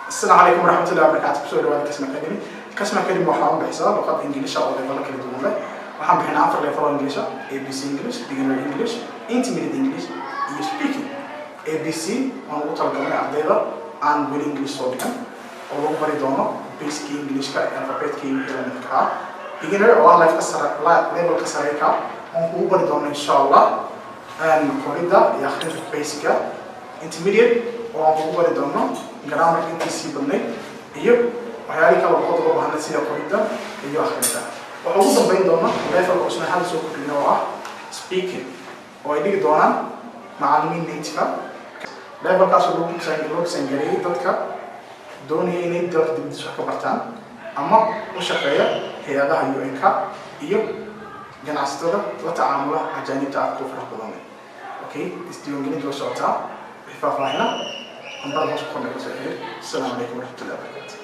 Asalaamu calaykum waraxmatullahi wabarakaatu. Kusoo dhawaada Kasma Academy. Kasma Academy waxaan u bixisaa luqadda Ingiliisha oo levelo kala duwan leh. Waxaan bixinaa afar level oo Ingiliisha: ABC English, Beginner English, Intermediate English iyo Speaking. ABC waan ugu talagalnay ardayda aan weli English soo dhigan oo lagu bari doono basic Englishka, alphabetka iyo wixii lamidka ah. Beginner oo ah levelka sare, levelka sareyka, oon kugu bari doono insha Allah qoridda iyo akhrinta basica. Intermediate oo aan kugu bari doono grammarka intiisii badnayd iyo waxyaalihii kale luqadda loo baahnay sida qoridda iyo akhrinta. Waxaa ugu dambeyn doona levelka cusub hadda soo kordhina oo ah speaking, oo ay dhigi doonaan macallimiin native ah. Levelkaasoo loo design-gareeyay dadka doonaya inay dalka dibadiisa wax ka bartaan ama u shaqeeya hay-adaha UN-ka iyo ganacsatada la tacaamula ajaanibta aadka u faraha badan leh. Okay, isdiiwaangelinta waa socotaa. Wixii faahfaahina nambarada hoos ku qornay kasoo xiriir. Asalaamu calaykum waraxmatullahi wabarakaatu.